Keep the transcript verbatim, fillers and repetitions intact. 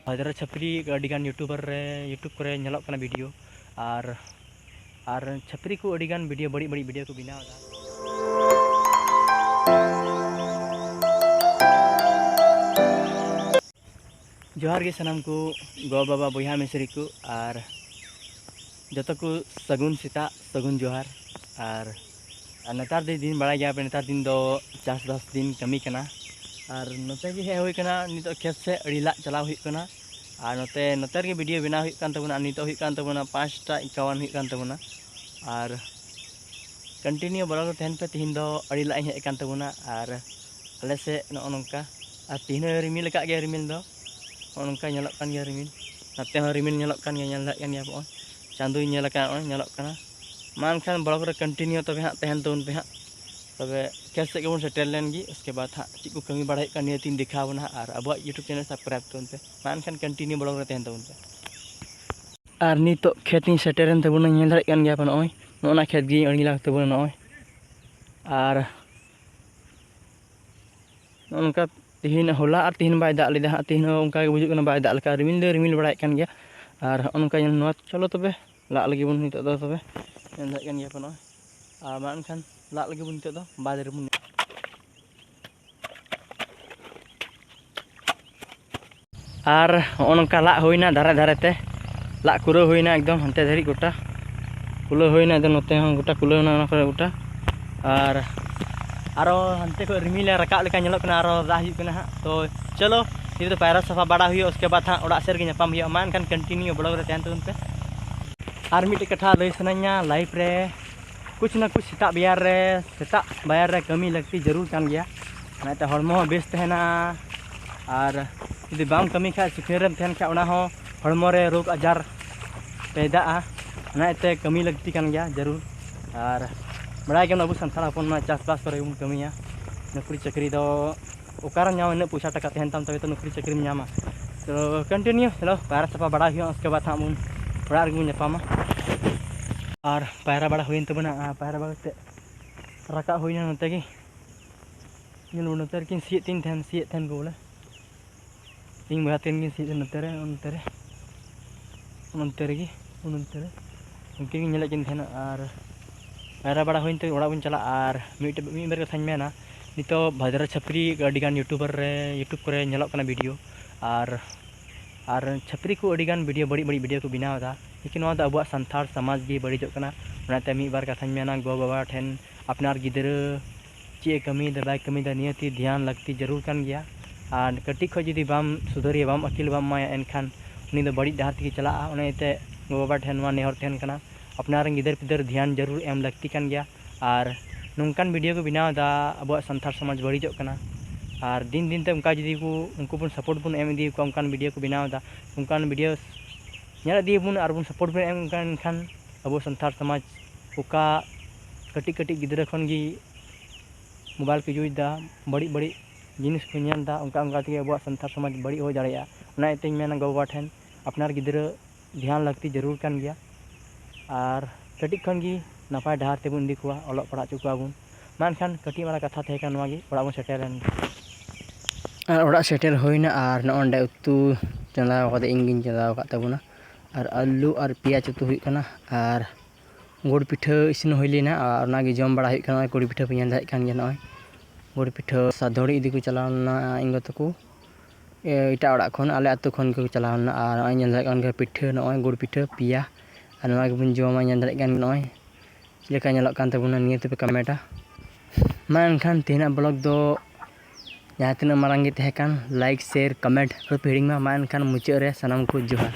ᱦᱟᱡᱟᱨ ᱪᱷᱟᱹᱯᱨᱤ ᱟᱹᱰᱤᱜᱟᱱ YouTuber ᱨᱮ, YouTube ᱠᱚᱨᱮ ᱧᱮᱞᱚᱜ ᱠᱟᱱᱟ video, ᱟᱨ ᱟᱨ ᱪᱷᱟᱹᱯᱨᱤ ᱠᱚ ᱟᱹᱰᱤᱜᱟᱱ video, ᱵᱟᱹᱲᱤᱡ ᱵᱟᱹᱲᱤᱡ video ᱠᱚ ᱵᱮᱱᱟᱣ ᱮᱫᱟ᱾ ᱡᱚᱦᱟᱨ ᱜᱮ ᱥᱟᱱᱟᱢ ᱠᱚ, ᱜᱚ ᱵᱟᱵᱟ, ᱵᱚᱭᱦᱟ ᱢᱤᱥᱨᱤ ᱠᱚ, ᱟᱨ ᱡᱚᱛᱚ ᱠᱚ ᱥᱟᱹᱜᱩᱱ ᱥᱮᱛᱟᱜ, ᱥᱟᱹᱜᱩᱱ ᱡᱚᱦᱟᱨ᱾ ᱟᱨ ᱟᱨ ᱱᱮᱛᱟᱨ ᱫᱤᱱ, ᱫᱤᱱ ᱵᱟᱲᱟᱭ ᱜᱮᱭᱟ ᱯᱮ, ᱱᱮᱛᱟᱨ ᱫᱤᱱ ᱫᱚ ᱪᱟᱥᱵᱟᱥ ᱫᱤᱱ, ᱠᱟᱹᱢᱤ ᱠᱟᱱᱟ᱾ ᱟᱨ ᱱᱚᱛᱮ ᱜᱮ ᱦᱮᱡ ᱦᱩᱭ ᱠᱟᱱᱟ ᱱᱤᱛᱚᱜ ᱠᱷᱮᱛ ᱥᱮᱫ, ᱟᱹᱲᱤ ᱞᱟᱜ ᱪᱟᱞᱟᱣ ᱦᱩᱭᱩᱜ ᱠᱟᱱᱟ᱾ ᱟᱨ ᱱᱚᱛᱮ, ᱱᱚᱛᱮ ᱨᱮᱜᱮ video ᱵᱮᱱᱟᱣ ᱦᱩᱭᱩᱜ ᱠᱟᱱ ᱛᱟᱵᱚᱱᱟ᱾ ᱟᱨ ᱱᱤᱛᱚᱜ ᱦᱩᱭᱩᱜ ᱠᱟᱱ ᱛᱟᱵᱚᱱᱟ ᱯᱟᱸᱪᱴᱟ ᱮᱠᱟᱣᱟᱱ ᱦᱩᱭᱩᱜ ᱠᱟᱱ ᱛᱟᱵᱚᱱᱟ᱾ ᱟᱨ continue vlog ᱨᱮ ᱛᱟᱦᱮᱱ ᱯᱮ᱾ ᱛᱤᱦᱤᱧ ᱫᱚ ᱟᱹᱲᱤ ᱞᱟᱜ ᱤᱧ ᱦᱮᱡ ᱟᱠᱟᱱ ᱛᱟᱵᱚᱱᱟ᱾ ᱟᱨ ᱟᱞᱮ ᱥᱮᱫ ᱱᱚᱜᱼᱚ ᱱᱚᱝᱠᱟ, ᱟᱨ ᱛᱤᱦᱤᱧ ᱦᱚᱸ ᱨᱤᱢᱤᱞ ᱟᱠᱟᱫ ᱜᱮᱭᱟ, ᱨᱤᱢᱤᱞ ᱫᱚ ᱱᱚᱜᱼᱚ ᱱᱚᱝᱠᱟ ᱧᱮᱞᱚᱜ ᱠᱟᱱ ᱜᱮᱭᱟ ᱨᱤᱢᱤᱞ᱾ ᱱᱚᱛᱮ ᱦᱚᱸ ᱨᱤᱢᱤᱞ ᱧᱮᱞᱚᱜ ᱠᱟᱱ ᱜᱮᱭᱟ, ᱧᱮᱞ ᱫᱟᱲᱮᱭᱟᱜ ᱠᱟᱱ ᱜᱮᱭᱟ ᱯᱮ, ᱱᱚᱜᱼᱚᱭ ᱪᱟᱸᱫᱳᱭ ᱧᱮᱞ ᱟᱠᱟᱫ, ᱱᱚᱜᱼᱚᱭ ᱧᱮᱞᱚᱜ ᱠᱟᱱᱟ᱾ ᱢᱟ ᱮᱱᱠᱷᱟᱱ vlog ᱨᱮ continue ᱛᱚᱵᱮ ᱦᱟᱸᱜ ᱛᱟᱦᱮᱱ ᱛᱟᱵᱚᱱ ᱯᱮ ᱦᱟᱸᱜ᱾ ᱛᱚᱵᱮ ᱠᱷᱮᱛ ᱥᱮᱫ ᱜᱮᱵᱚᱱ ᱥᱮᱴᱮᱨ ᱞᱮᱱ ᱜᱮ, ᱩᱥᱠᱮ ᱵᱟᱫᱽ ᱦᱟᱸᱜ ᱪᱮᱫ ᱠᱚ ᱠᱟᱹᱢᱤ ᱵᱟᱲᱟᱭ ᱦᱩᱭᱩᱜ ᱠᱟᱱᱟ ᱱᱤᱭᱟᱹ ᱛᱤᱧ ᱫᱮᱠᱷᱟᱣ ᱵᱚᱱᱟ ᱦᱟᱸᱜ᱾ ᱟᱨ ᱟᱵᱚᱣᱟᱜ YouTube channel subscribe ᱛᱟᱵᱚᱱ ᱯᱮ᱾ ᱢᱟ ᱮᱱᱠᱷᱟᱱ continue vlog ᱨᱮ ᱛᱟᱦᱮᱱ ᱛᱟᱵᱚᱱ ᱯᱮ᱾ ᱟᱨ ᱱᱤᱛᱚᱜ ᱠᱷᱮᱛ ᱤᱧ ᱥᱮᱴᱮᱨᱮᱱ ᱛᱟᱵᱚᱱᱟ, ᱧᱮᱞ ᱫᱟᱲᱮᱭᱟᱜ ᱠᱟᱱ ᱜᱮᱭᱟ ᱯᱮ, ᱱᱚᱜᱼᱚᱭ ᱱᱚᱜᱼᱚ ᱱᱟ ᱠᱷᱮᱛ ᱜᱮ ᱟᱹᱲᱤ ᱞᱟᱜ ᱛᱟᱵᱚᱱᱟ ᱱᱚᱜᱼᱚᱭ᱾ ᱟᱨ ᱱᱚᱜᱼᱚ ᱱᱚᱝᱠᱟ ᱛᱤᱦᱤᱧ, ᱦᱚᱞᱟ ᱟᱨ ᱛᱤᱦᱤᱧ ᱵᱟᱭ ᱫᱟᱜ ᱞᱮᱫᱟ ᱦᱟᱸᱜ᱾ ᱛᱤᱦᱤᱧ ᱦᱚᱸ ᱚᱱᱠᱟ ᱜᱮ ᱵᱩᱡᱩᱜ ᱠᱟᱱᱟ, ᱵᱟᱭ ᱫᱟᱜ ᱞᱮᱠᱟ, ᱨᱤᱢᱤᱞ ᱫᱚᱭ ᱨᱤᱢᱤᱞ ᱵᱟᱲᱟᱭᱮᱫ ᱠᱟᱱ ᱜᱮᱭᱟ᱾ ᱟᱨ ᱦᱚᱸᱜᱼᱚ ᱱᱚᱝᱠᱟ ᱧᱮᱞ, ᱱᱚᱣᱟ ᱪᱚᱞᱚ ᱛᱚᱵᱮ ᱞᱟᱜ ᱞᱟᱹᱜᱤᱫ ᱵᱚᱱ ᱱᱤᱛᱚᱜ ᱫᱚ᱾ ᱛᱚᱵᱮ ᱧᱮᱞ ᱫᱟᱲᱮᱭᱟᱜ ᱠᱟᱱ ᱜᱮᱭᱟ ᱯᱮ ᱱᱚᱜᱼᱚᱭ᱾ ᱟᱨ ᱢᱟ ᱮᱱᱠᱷᱟᱱ ᱞᱟᱜ ᱞᱟᱹᱜᱤᱫ ᱵᱚᱱ ᱱᱤᱛᱚᱜ ᱫᱚ ᱵᱟᱫᱽ ᱨᱮᱵᱚᱱ ᱟᱨ ᱦᱚᱸᱜᱼᱚ ᱱᱚᱝᱠᱟ ᱞᱟᱜ ᱦᱩᱭᱱᱟ ᱫᱷᱟᱨᱮ ᱫᱷᱟᱨᱮ ᱛᱮ, ᱞᱟᱜ ᱠᱩᱨᱟᱹᱣ ᱦᱩᱭᱱᱟ ᱮᱠᱫᱚᱢ ᱦᱟᱱᱛᱮ ᱫᱷᱟᱹᱨᱤᱡ ᱜᱚᱴᱟ ᱠᱩᱞᱟᱹᱣ ᱦᱩᱭᱱᱟ, ᱮᱠᱫᱚᱢ ᱱᱚᱛᱮ ᱦᱚᱸ ᱜᱚᱴᱟ ᱠᱩᱞᱟᱹᱣ ᱮᱱᱟ ᱚᱱᱟ ᱠᱚᱨᱮ ᱜᱚᱴᱟ᱾ ᱟᱨ ᱟᱨᱚ ᱦᱟᱱᱛᱮ ᱠᱷᱚᱱ ᱨᱤᱢᱤᱞ ᱮ ᱨᱟᱠᱟᱵ ᱞᱮᱠᱟ ᱧᱮᱞᱚᱜ ᱠᱟᱱᱟ, ᱟᱨᱚ ᱫᱟᱜ ᱦᱤᱡᱩᱜ ᱠᱟᱱᱟ ᱦᱟᱸᱜ᱾ ᱛᱚ ᱪᱚᱞᱚ, ᱱᱤᱛᱚᱜ ᱫᱚ ᱯᱟᱭᱨᱟ ᱥᱟᱯᱷᱟ ᱵᱟᱲᱟ ᱦᱩᱭᱩᱜᱼᱟ, ᱩᱥᱠᱮ ᱵᱟᱫᱽ ᱦᱟᱸᱜ ᱚᱲᱟᱜ ᱥᱮᱫ ᱨᱮᱜᱮ ᱧᱟᱯᱟᱢ ᱦᱩᱭᱩᱜᱼᱟ᱾ ᱢᱟ ᱮᱱᱠᱷᱟᱱ continue vlog ᱨᱮ ᱛᱟᱦᱮᱱ ᱛᱟᱵᱚᱱ ᱯᱮ᱾ ᱟᱨ ᱢᱤᱫᱴᱮᱡ ᱠᱟᱛᱷᱟ ᱞᱟᱹᱭ ᱥᱟᱱᱟᱧᱟ, life ᱨᱮ ᱠᱩᱪ ᱱᱟ ᱠᱩᱪ ᱥᱮᱛᱟᱜ ᱵᱮᱭᱟᱨ ᱨᱮ, ᱥᱮᱛᱟᱜ ᱵᱮᱭᱟᱨ ᱨᱮ ᱠᱟᱹᱢᱤ ᱞᱟᱹᱠᱛᱤ ᱡᱟᱹᱨᱩᱲ ᱠᱟᱱ ᱜᱮᱭᱟ᱾ ᱚᱱᱟᱛᱮ ᱦᱚᱲᱢᱚ ᱦᱚᱸ ᱵᱮᱥ ᱛᱟᱦᱮᱱᱟ᱾ ᱟᱨ ᱡᱩᱫᱤ ᱵᱟᱢ ᱠᱟᱹᱢᱤ ᱠᱷᱟᱡ, ᱥᱩᱠᱷᱮ ᱨᱮᱢ ᱛᱟᱦᱮᱱ ᱠᱷᱟᱡ, ᱚᱱᱟ ᱦᱚᱸ ᱦᱚᱲᱢᱚ ᱨᱮ ᱨᱳᱜᱽ ᱟᱡᱟᱨ ᱯᱮᱭᱫᱟᱜᱼᱟ᱾ ᱚᱱᱟ ᱤᱭᱟᱹᱛᱮ ᱠᱟᱹᱢᱤ ᱞᱟᱹᱠᱛᱤ ᱠᱟᱱ ᱜᱮᱭᱟ ᱡᱟᱹᱨᱩᱲ᱾ ᱟᱨ ᱵᱟᱲᱟᱭ ᱜᱮᱭᱟᱢ, ᱟᱵᱚ ᱥᱟᱱᱛᱟᱲ ᱦᱚᱯᱚᱱ ᱢᱟ ᱪᱟᱥᱵᱟᱥ ᱠᱚᱨᱮ ᱜᱮᱵᱚᱱ ᱠᱟᱹᱢᱤᱭᱟ, ᱱᱚᱠᱨᱤ ᱪᱟᱹᱠᱨᱤ ᱫᱚ ᱚᱠᱟᱨᱮᱢ ᱧᱟᱢᱟ? ᱩᱱᱟᱹᱜ ᱯᱚᱭᱥᱟ ᱴᱟᱠᱟ ᱛᱟᱦᱮᱱ ᱛᱟᱢ, ᱛᱚᱵᱮ ᱛᱚ ᱱᱚᱠᱨᱤ ᱪᱟᱹᱠᱨᱤᱢ ᱧᱟᱢᱟ᱾ ᱛᱚ continue, ᱪᱚᱞᱚ ᱯᱟᱭᱨᱟ ᱥᱟᱯᱷᱟ ᱵᱟᱲᱟ ᱦᱩᱭᱩᱜᱼᱟ, ᱩᱥᱠᱮ ᱵᱟᱫᱽ ᱦᱟᱸᱜ ᱵᱚᱱ ᱚᱲᱟᱜ ᱨᱮᱜᱮ ᱵᱚᱱ ᱧᱟᱯᱟᱢᱟ᱾ ᱟᱨ ᱯᱟᱭᱨᱟ ᱵᱟᱲᱟ ᱦᱩᱭᱮᱱ ᱛᱟᱵᱚᱱᱟ, ᱟᱨ ᱯᱟᱭᱨᱟ ᱵᱟᱲᱟ ᱠᱟᱛᱮᱫ ᱨᱟᱠᱟᱵ ᱦᱩᱭᱱᱟ ᱱᱚᱛᱮ ᱜᱮ᱾ ᱧᱮᱞ ᱵᱚᱱ, ᱱᱚᱛᱮ ᱨᱮᱠᱤᱱ ᱥᱤᱭᱮᱫ ᱛᱤᱧ ᱛᱟᱦᱮᱱ, ᱥᱤᱭᱮᱫ ᱛᱟᱦᱮᱱ ᱠᱚ ᱵᱚᱞᱮ᱾ ᱤᱧ ᱵᱚᱭᱦᱟ ᱛᱟᱹᱠᱤᱱ ᱠᱤᱱ ᱥᱮᱱ ᱱᱚᱛᱮ ᱨᱮ, ᱚᱱᱛᱮ ᱨᱮ, ᱚᱱᱛᱮ ᱨᱮᱜᱮ, ᱚᱱᱛᱮ ᱨᱮ᱾ ᱩᱱᱠᱤᱱ ᱜᱤᱧ ᱧᱮᱞᱮᱫ ᱠᱤᱱ ᱛᱟᱦᱮᱱᱟ᱾ ᱟᱨ ᱯᱟᱭᱨᱟ ᱵᱟᱲᱟ ᱦᱩᱭᱮᱱ ᱛᱮ ᱚᱲᱟᱜ ᱵᱚᱱ ᱪᱟᱞᱟᱜᱼᱟ᱾ ᱟᱨ ᱢᱤᱫᱴᱮᱡ, ᱢᱤᱫ ᱵᱟᱨ ᱠᱟᱛᱷᱟᱧ ᱢᱮᱱᱟ, ᱱᱤᱛᱚᱜ ᱵᱷᱟᱫᱨᱟ ᱪᱷᱟᱹᱯᱨᱤ ᱟᱹᱰᱤᱜᱟᱱ YouTuber ᱨᱮ, YouTube ᱠᱚᱨᱮ ᱧᱮᱞᱚᱜ ᱠᱟᱱᱟ video᱾ ᱟᱨ, ᱟᱨ ᱪᱷᱟᱹᱯᱨᱤ ᱠᱚ ᱟᱹᱰᱤᱜᱟᱱ video, ᱵᱟᱹᱲᱤᱡ ᱵᱟᱹᱲᱤᱡ video ᱠᱚ ᱵᱮᱱᱟᱣ ᱮᱫᱟ᱾ ᱞᱮᱠᱤᱱ ᱱᱚᱣᱟ ᱫᱚ ᱟᱵᱚᱣᱟᱜ ᱥᱟᱱᱛᱟᱲ ᱥᱚᱢᱟᱡᱽ ᱜᱮ ᱵᱟᱹᱲᱤᱡᱚᱜ ᱠᱟᱱᱟ᱾ ᱚᱱᱟᱛᱮ ᱢᱤᱫ ᱵᱟᱨ ᱠᱟᱛᱷᱟᱧ ᱢᱮᱱᱟ, ᱜᱚ ᱵᱟᱵᱟ ᱴᱷᱮᱱ ᱟᱯᱱᱟᱨ ᱜᱤᱫᱽᱨᱟᱹ ᱪᱮᱫ ᱮ ᱠᱟᱹᱢᱤᱭᱮᱫᱟ, ᱵᱟᱭ ᱠᱟᱹᱢᱤᱭᱮᱫᱟ, ᱱᱤᱭᱟᱹᱛᱮ ᱫᱷᱮᱭᱟᱱ ᱞᱟᱹᱠᱛᱤ ᱡᱟᱹᱨᱩᱲ ᱠᱟᱱ ᱜᱮᱭᱟ᱾ ᱟᱨ ᱠᱟᱹᱴᱤᱡ ᱠᱷᱚᱡ ᱡᱩᱫᱤ ᱵᱟᱢ ᱥᱩᱫᱷᱟᱹᱨᱮᱭᱟ, ᱵᱟᱢ ᱟᱹᱠᱤᱞ ᱵᱟᱢ ᱮᱢᱟᱭᱟ, ᱮᱱᱠᱷᱟᱱ ᱩᱱᱤ ᱫᱚ ᱵᱟᱹᱲᱤᱡ ᱰᱟᱦᱟᱨ ᱛᱮᱜᱮ ᱪᱟᱞᱟᱜᱼᱟ᱾ ᱚᱱᱟ ᱤᱭᱟᱹᱛᱮ ᱜᱚ ᱵᱟᱵᱟ ᱴᱷᱮᱱ ᱱᱚᱣᱟ ᱱᱮᱦᱚᱨ ᱛᱟᱦᱮᱱ ᱠᱟᱱᱟ, ᱟᱯᱱᱟᱨ ᱨᱮᱱ ᱜᱤᱫᱟᱹᱨ ᱯᱤᱫᱟᱹᱨ ᱫᱷᱮᱭᱟᱱ ᱡᱟᱹᱨᱩᱲ ᱮᱢ ᱞᱟᱹᱠᱛᱤ ᱠᱟᱱ ᱜᱮᱭᱟ᱾ ᱟᱨ ᱱᱚᱝᱠᱟᱱ video ᱠᱚ ᱵᱮᱱᱟᱣ ᱮᱫᱟ, ᱟᱵᱚᱣᱟᱜ ᱥᱟᱱᱛᱟᱲ ᱥᱚᱢᱟᱡᱽ ᱵᱟᱹᱲᱤᱡᱚᱜ ᱠᱟᱱᱟ᱾ ᱟᱨ ᱫᱤᱱ ᱫᱤᱱ ᱛᱮ ᱚᱱᱠᱟ ᱡᱩᱫᱤ ᱠᱚ, ᱩᱱᱠᱩ ᱵᱚᱱ support ᱵᱚᱱ ᱮᱢ ᱤᱫᱤᱭᱟᱠᱚᱣᱟ, ᱚᱱᱠᱟᱱ video ᱠᱚ ᱵᱮᱱᱟᱣ ᱮᱫᱟ, ᱚᱱᱠᱟᱱ video ᱧᱮᱞ ᱤᱫᱤᱭᱟᱵᱚᱱ ᱟᱨ ᱵᱚᱱ support ᱵᱚᱱ ᱮᱢ ᱠᱟᱱ ᱠᱷᱟᱱ, ᱟᱵᱚ ᱥᱟᱱᱛᱟᱲ ᱥᱚᱢᱟᱡᱽ ᱚᱠᱟ ᱠᱟᱹᱴᱤᱡ ᱠᱟᱹᱴᱤᱡ ᱜᱤᱫᱽᱨᱟᱹ ᱠᱷᱚᱱ ᱜᱮ mobile ᱠᱚ use ᱮᱫᱟ, ᱵᱟᱹᱲᱤᱡ ᱵᱟᱹᱲᱤᱡ ᱡᱤᱱᱤᱥ ᱠᱚ ᱧᱮᱞ ᱮᱫᱟ, ᱚᱱᱠᱟ ᱚᱱᱠᱟ ᱛᱮᱜᱮ ᱟᱵᱚᱣᱟᱜ ᱥᱟᱱᱛᱟᱲ ᱥᱚᱢᱟᱡᱽ ᱵᱟᱹᱲᱤᱡ ᱦᱩᱭ ᱫᱟᱲᱮᱭᱟᱜᱼᱟ᱾ ᱚᱱᱟ ᱤᱭᱟᱹᱛᱮᱧ ᱢᱮᱱᱟ, ᱜᱚ ᱵᱟᱵᱟ ᱴᱷᱮᱱ ᱟᱯᱱᱟᱨ ᱜᱤᱫᱽᱨᱟᱹ ᱫᱷᱮᱭᱟᱱ ᱞᱟᱹᱠᱛᱤ ᱡᱟᱹᱨᱩᱲ ᱠᱟᱱ ᱜᱮᱭᱟ᱾ ᱟᱨ ᱠᱟᱹᱴᱤᱡ ᱠᱷᱚᱱ ᱜᱮ ᱱᱟᱯᱟᱭ ᱰᱟᱦᱟᱨ ᱛᱮᱵᱚᱱ ᱤᱫᱤ ᱠᱚᱣᱟ, ᱚᱞᱚᱜ ᱯᱟᱲᱦᱟᱜ ᱦᱚᱪᱚ ᱠᱚᱣᱟ ᱵᱚᱱ᱾ ᱢᱟ ᱮᱱᱠᱷᱟᱱ ᱠᱟᱹᱴᱤᱡ ᱢᱟᱨᱟᱝ ᱠᱟᱛᱷᱟ ᱛᱟᱦᱮᱸ ᱠᱟᱱᱟ ᱱᱚᱣᱟ ᱜᱮ, ᱚᱲᱟᱜ ᱵᱚᱱ ᱥᱮᱴᱮᱨ ᱮᱱ ᱜᱮ᱾ ᱟᱨ ᱚᱲᱟᱜ ᱥᱮᱴᱮᱨ ᱦᱩᱭᱱᱟ, ᱟᱨ ᱱᱚᱜᱼᱚᱭ ᱱᱚᱸᱰᱮ ᱩᱛᱩ ᱪᱚᱸᱫᱟ ᱠᱟᱛᱮ ᱤᱧ ᱜᱤᱧ ᱪᱚᱸᱫᱟ ᱟᱠᱟᱫ ᱛᱟᱵᱚᱱᱟ᱾ ᱟᱨ ᱟᱹᱞᱩ ᱟᱨ ᱯᱮᱸᱭᱟᱡᱽ ᱩᱛᱩ ᱦᱩᱭᱩᱜ ᱠᱟᱱᱟ᱾ ᱟᱨ ᱜᱩᱲ ᱯᱤᱴᱷᱟᱹ ᱤᱥᱤᱱ ᱦᱩᱭ ᱞᱮᱱᱟ, ᱟᱨ ᱚᱱᱟᱜᱮ ᱡᱚᱢ ᱵᱟᱲᱟ ᱦᱩᱭᱩᱜ ᱠᱟᱱᱟ᱾ ᱱᱚᱜᱼᱚᱭ ᱠᱩᱲᱤ ᱯᱤᱴᱷᱟᱹ ᱯᱮ ᱧᱮᱞ ᱫᱟᱲᱮᱭᱟᱜ ᱠᱟᱱ ᱜᱮᱭᱟ᱾ ᱱᱚᱜᱼᱚᱭ ᱜᱩᱲ ᱯᱤᱴᱷᱟᱹ ᱥᱟᱫᱷᱚᱲᱤ ᱤᱫᱤ ᱠᱚ ᱪᱟᱞᱟᱣ ᱞᱮᱱᱟ ᱤᱧ ᱜᱚ ᱛᱟᱠᱚ, ᱮ, ᱮᱴᱟᱜ ᱚᱲᱟᱜ ᱠᱷᱚᱱ, ᱟᱞᱮ ᱟᱹᱛᱩ ᱠᱷᱚᱱ ᱠᱚ ᱪᱟᱞᱟᱣ ᱞᱮᱱᱟ᱾ ᱟᱨ ᱱᱚᱜᱼᱚᱭ ᱧᱮᱞ ᱫᱟᱲᱮᱭᱟᱜ ᱠᱟᱱ ᱜᱮᱭᱟ ᱯᱤᱴᱷᱟᱹ, ᱱᱚᱜᱼᱚᱭ ᱜᱩᱲ ᱯᱤᱴᱷᱟᱹ ᱯᱮᱭᱟ, ᱟᱨ ᱱᱚᱣᱟ ᱜᱮᱵᱚᱱ ᱡᱚᱢᱟ᱾ ᱧᱮᱞ ᱫᱟᱲᱮᱭᱟᱜ ᱠᱟᱱ ᱜᱮᱭᱟ, ᱱᱚᱜᱼᱚᱭ ᱪᱮᱫ ᱞᱮᱠᱟ ᱧᱮᱞᱚᱜ ᱠᱟᱱ ᱛᱟᱵᱚᱱᱟ, ᱱᱤᱭᱟᱹ ᱛᱮᱯᱮ ᱠᱚᱢᱮᱱᱴᱟ᱾ ᱢᱟ ᱮᱱᱠᱷᱟᱱ ᱛᱮᱦᱮᱧᱟᱜ vlog ᱫᱚ ᱡᱟᱦᱟᱸ ᱛᱤᱱᱟᱹᱜ ᱢᱟᱨᱟᱝ ᱜᱮ ᱛᱟᱦᱮᱸ ᱠᱟᱱ, like, share, comment ᱟᱞᱚ ᱯᱮ ᱦᱤᱲᱤᱧ ᱢᱟ᱾ ᱢᱟ ᱮᱱᱠᱷᱟᱱ ᱢᱩᱪᱟᱹᱫ ᱨᱮ ᱥᱟᱱᱟᱢ ᱠᱚ ᱡᱚᱦᱟᱨ᱾